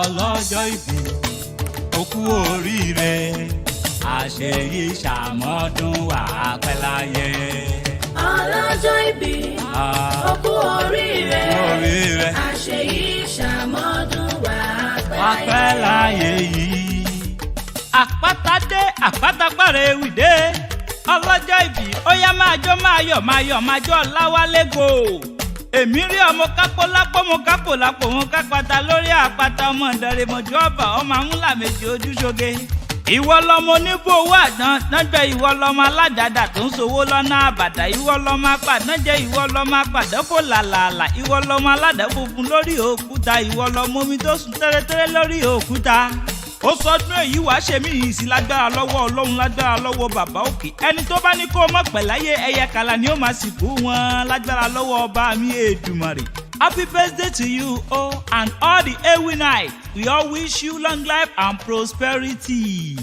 Ọlọ́jọ́ ìbí, ó kú oríire, àṣeyí ṣàmọ́dún, wà á pẹ́ láyé. Ọlọ́jọ́ ìbí, ó kú oríire. Oríire. Àṣeyí ṣàmọ́dún, wà á wà á pẹ́ pẹ́ láyé. Láyé yìí. Àpáta dé, àpáta pàrẹ̀ ewì dé. Ọlọ́jọ́ ìbí, ó yá, máa jó, máa yọ̀, máa yọ̀, máa jó. Ọ̀làwálé go. Èmi rí ọmọ kápó lápò, mo kápò lápò, mo kápátá lórí àpáta, ọmọ ìdẹrẹmọjú ọba, ọmọ amúlà méjì ojúṣoge. Ìwọ lọmọ oníbò owó àdán nájọ, ìwọ lọmọ aládàáda tó ń sowó lọ́nà àbàdà, ìwọ lọmọ apàdánjẹ, ìwọ lọmọ apàdánfò làlàlà, ìwọ lọmọ aládàá funfun lórí òkúta, ìwọ lọmọ omi tó sùn tẹ́rẹ́tẹ́rẹ́ lórí òkúta. Ó sọdún èyí, wàá ṣe mí yìí sí lágbára lọ́wọ́ Ọlọ́run, lágbára lọ́wọ́ bàbá òkè. Ẹni tó bá ní kó mọ̀ pẹ̀ láyé, ẹyẹ kàlà ni ó máa sìnkú wọn lágbára lọ́wọ́ ọba mi Èdùmàrè. Happy birthday to you, oh, and all the Ewi night. We all wish you long life and prosperity.